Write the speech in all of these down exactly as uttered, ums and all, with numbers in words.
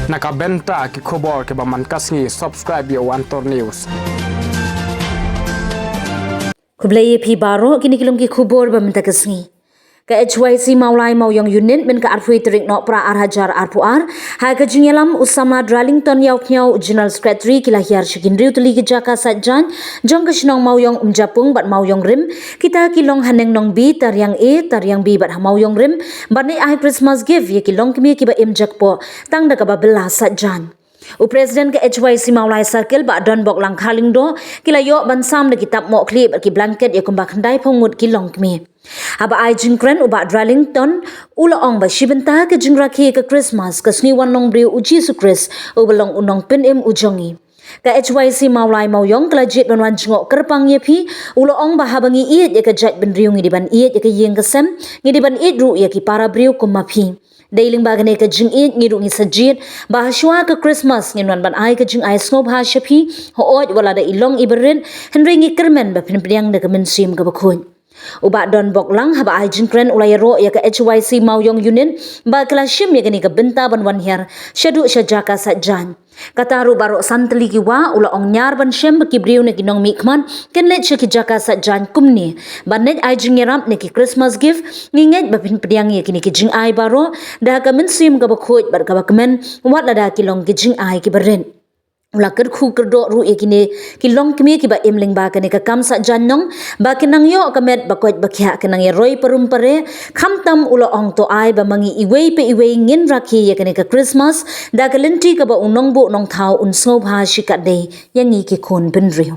Na ka bynta ki khubor kiba man ka sngi, subscribe ïa One Tour News. Khublei ïa phi baroh, kine ki long ki khubor ba mynta ka sngi. Ka H Y C Mawlai Mawiong Unit mynta ka arphew tarik Nohprah ar hajar arphew ar, ha ka jingïalam u Samla Dralington Ïawphniaw, General Secretary, ki la hiar sha ki hynriew tylli ki jaka sait jaiñ jong ka shnong Mawiong Umjapung bad Mawiong Rim, kita ki long ha Neng Nongbi, Tariang A, Tariang B bad ha Mawiong Rim, ban ai Christmas gift ïa ki longkmie kiba im jakpoh tang da kaba bylla sait jaiñ. U President ka H Y C Mawlai Circle, Bah Donbok Langkha Lyngdoh, ki la ïoh ban sam da ki tap mohkhlieh bad ki blanket ïa kumba khyndai phew ngut ki longkmie. Haba ai jingkren u Bah Dralington u la ong ba shi bynta ka jingrakhe ka Christmas ka sngi wan long briew u Jisu Khrist uba long u nongpynim u jong ngi. Ka H Y C Mawlai Mawiong ka la jied ban wan jngoh kyrpang ïa phi, u la ong ba haba ngi ïeit ïa ka jaitbynriew ngi dei ban ïeit ïa ka ïing ka sem, ngi dei ban ïeit ruh ïa ki para briew kum ma phi. Dei lyngba kane ka jingïeit ngi ruh ngi sa jied ba hashuwa ka Christmas ngin wan ban ai ka jingai sngewbha sha phi, hooid wat la da i long iba rit, hynrei ngi kyrmen ba phin pdiang da ka mynsiem kaba khuid. U Bah Donbok Lang haba ai jingkren u la ïaroh ïa ka H Y C Mawiong Unit ba ka la shim ïa kane ka bynta ban wan hiar shaduh sha jaka sait jaiñ. Kata ruh baroh san tylli ki wah u la ong ñiar ban shem ba ki briew ne ki nongmihkhmat kin leit sha ki jaka sait jaiñ kumne ban leit ai jingïarap ne ki Christmas gift. Ngi ngeit ba phin pdiang ïa kine ki jingai baroh da ka mynsiem kaba khuid bad kaba kmen, wat lada ki long ki jingai kiba rit. U la kyrkhu kyrdoh ruh ïa kine ki longkmie kiba im lyngba kane ka kam sait jaiñ nong ba kin nang ïoh ka met ba koit ba khiah, kin nang ïaroi parum pare. Khamtam u la ong to ai ba ma ngi iwei pa iwei ngin rakhe ïa kane ka Christmas da ka lynti kaba u nongbuh nongthaw un sngewbha shikatdei ïa ngi ki khun bynriew.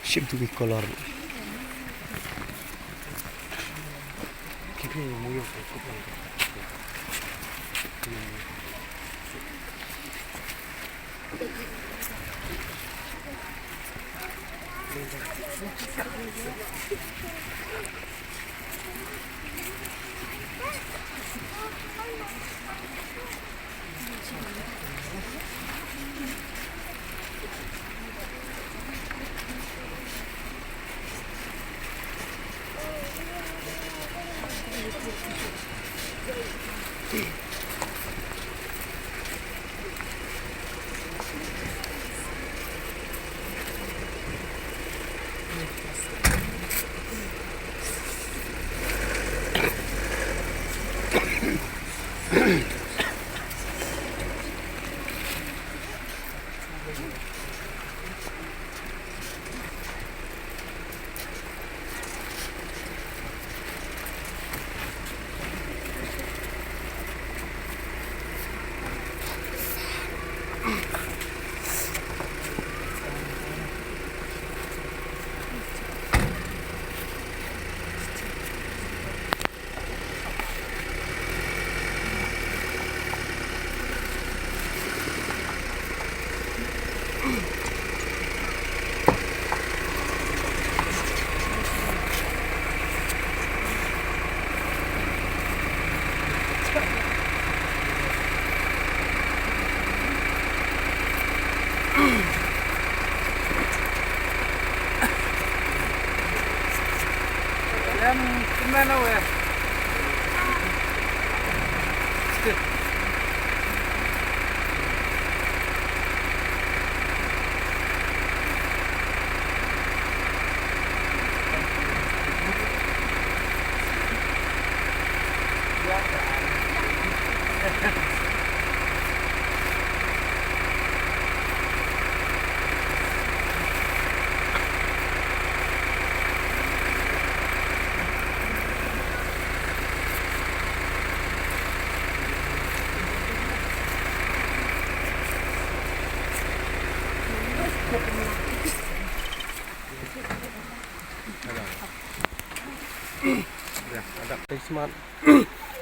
Shim tu ki color. Kipi mo yo ko ko. Ïa, adap. Thanks, Mat.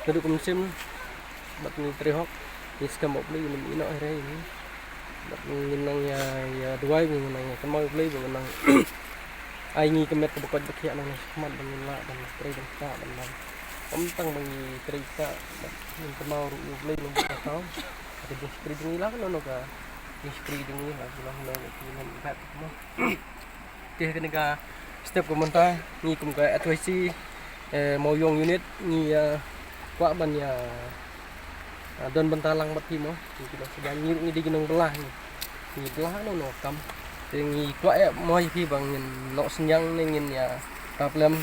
Naduh kum sim, bad ngi trei hok, ngi skhem ba U Blei un ïehnoh ïa ngi. Bad ngin nang ïa, ïa duwai, ngin nang ïa kynmaw U Blei, ba ngin nang ai ngi ka met kaba koit ba khiah, nang ïa khmat ba ngin lah ban trei ban ktah ban nang. Ym tang ba ngi trei ktah, bad ngin kynmaw ruh U Blei, nang ba ka thaw. Ka jingshakri jong ngi la ka, nang ka jingshakri jong ngi la ka, nang ka jingshakri jong ngi la ka. Te ha kane ka step ka mynta ngi kum ka H Y C, eh, Mawïong unit ngi, eh, kwah ban ïa, eh, don bynta lang bad phi mo. Ngi ki nongshakri, ngi, ngi dei ki nongbylla, ngi, ngi bylla no no kam. Te ngi kwah ïa mo ïa phi ba ngin noh synñiang ne ngin ïa rap lem,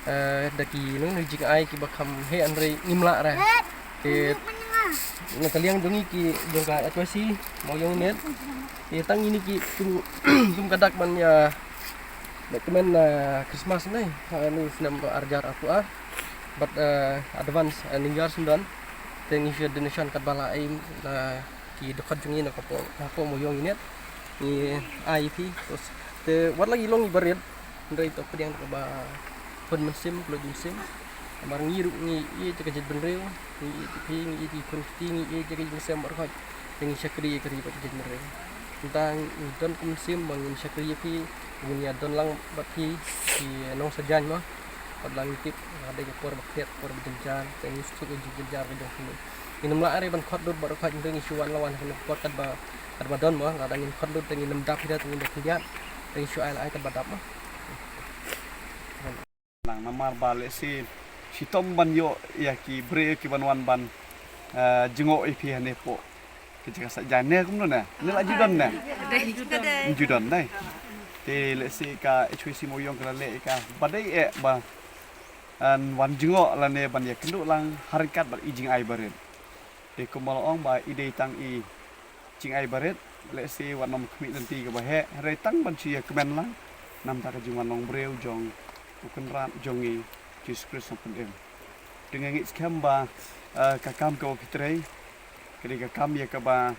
eh, da ki nong nong jingai kiba kham heh hynrei ngim lah re. Te na ka liang jong ngi ki jong ka H Y C Mawïong unit, te tang ine ki kum, kum ka dak ban ïa, ban kmen, eh, Christmas ne, eh, ne snem ba ar hajar arphew ar. Bad, eh, advance, eh, ningïar sngewdon. Te ngi shu donation katba la ai na ki dkhot jong ngi na ka por, na ka por Mawïong unit. Ngi ai ïa phi, te wat la ngi long ngi barit. Hynrei to pdiang kaba hun mynsiem, pynlut mynsiem. Namar ngi ruh ngi ïeit ïa ka jaitbynriew, ngi ïeit ïa phi, ngi ïeit ïa ki khun kti, ngi ïeit ïa ka jaitbynriew baroh. Te ngi shakri ïa ka ri bad ka jaitbynriew. Mynta ngi don kum mynsiem ba ngin shakri ïa phi, ngin ïa don lang bad phi, ki nongsajan mo. Bad la ngi tip, ka dei ka por ba khriat, por ba jynjar, te ngi suk ïa ka jynjar ka jong phi. Ngin ym lah re ban khot lut baroh, hynrei ngi shu wan la wan ha kane ka por katba, katba don mo, lada ngin khot lut te ngin ym dap hi da, te ngin da khyndiat, te ngi shu ai la ai katba dap mo. Nang namar ba lehse shitom ban ïoh ïa ki briew ki ban wan ban, eh, jngoh ïa phi hangne hapoh ka jaka Saitjaiñ ne kumno ne? Ne la ju don ne? Dei, dei. Ju don ne? Te lehse ka H Y C Mawïong ka la leh ïa ka ba dei eh ba, eh, wan jngoh lane ban ïakynduh lang ha ryngkat bad i jingai barit. Te kumba la ong ba i dei tang i jingai barit, lehse wat nym khmih lynti kaba heh, hynrei tang ban shu ïakmen lang namar ka jingwan long briew jong U Kynrad jong ngi Jisu Khrist Nongpynim. Te nga ngeit skhem ba, eh, ka kam kaba phi trei ka dei ka kam ïa kaba,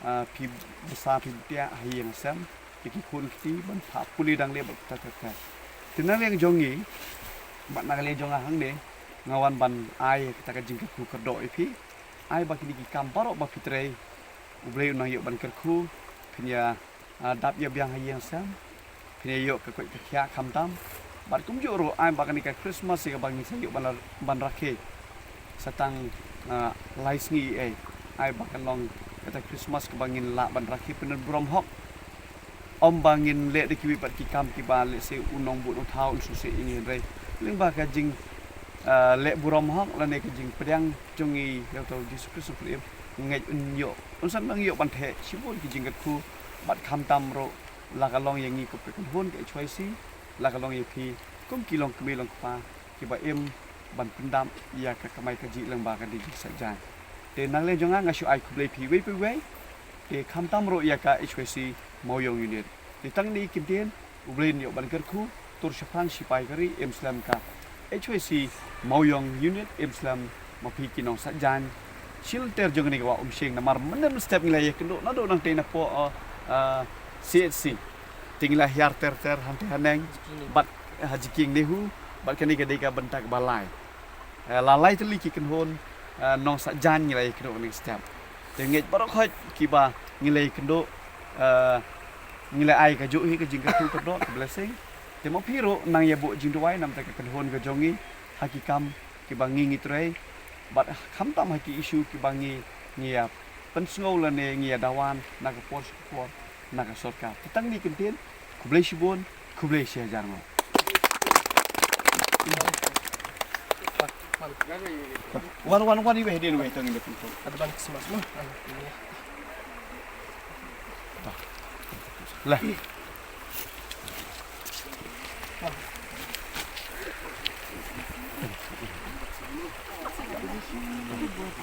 eh, phi bsa phi btiah ha ïing ha sem ïa ki khun kti ban phah pule dang leh bad kata kata. Te na liang jong ngi bad na liang jong nga hangne nga wan ban ai kata ka jingkyrkhu kyrdoh ïa phi. Ai ba kine ki kam baroh ba phi trei, U Blei un nang ïoh ban kyrkhu, phin ïa, ah, dap ïa biang ha ïing ha sem, phin ïa ïoh ka koit ka khiah khamtam. Bad kumjuh ruh ai ba kane ka Christmas ïa kaba ngin sa ïoh ban, ban rakhe sa tang, ah, lai sngi ei. Ai ba kan long kata Christmas kaba ngin lah ban rakhe pynburom hok. Ym ba ngin leh da kiwei pat ki kam kiba lehse u nongbuh nongthaw un sngewsih ïa ngi, hynrei lyngba ka jing, ah, leh burom hok lane ka jingpdiang jong ngi ïa uta u Jisu Khrist Nongpynim, ngeit un ïoh, un sa nang ïoh ban theh shibun ki jingkyrkhu bad khamtam ruh la ka long ïa ngi kum ka kynhun ka H Y C, la ka long ïa phi kum ki longkmie longkpa kiba im ban pyndap ïa ka kamai kajih lyngba ka dieng jingsaitjaiñ. Te na liang jong nga nga shu ai khublei phi iwei pa iwei. Te khamtam ruh ïa ka H Y C Mawiong Unit. Te tang kine ki ktien, U Blei un ïoh ban kyrkhu, tur shaphrang shipai ka ri, im slem ka H Y C Mawiong Unit, im slem ma phi ki nongsaitjaiñ. Shilynter jong kane ka Wah Umshing namar mynhynnin step ngi la ïakynduh naduh nangtei napoh, uh, uh, C H C. Te ngi la hiar ter ter hangtei haneng bad, eh, ha Jiking NEHU, bad kane ka dei ka bynta kaba lai. Eh, la lai tylli ki kynhun, eh, nongsaitjaiñ ngi la ïakynduh kane ka step. Te ngeit baroh khoit kiba ngi la ïakynduh, eh, ngi la ai kajuh hi ka jingkyrkhu kyrdoh ka blessing. Te ma phi ruh nang ïa buh jingduwai namar ka kynhun ka jong ngi ha ki kam kiba ngi ngi trei bad khamtam ha ki issue kiba ngi ngi ïa pynsngew lane ngi ïa dawan na ka por sha ka por na ka sorkar. Te tang kine ki ktien, khublei shibun, khublei shihajar nguh. Wan, wan, wan, iwei, hadien iwei, tang ini pun. Advance Christmas mo. Lah.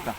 Dah.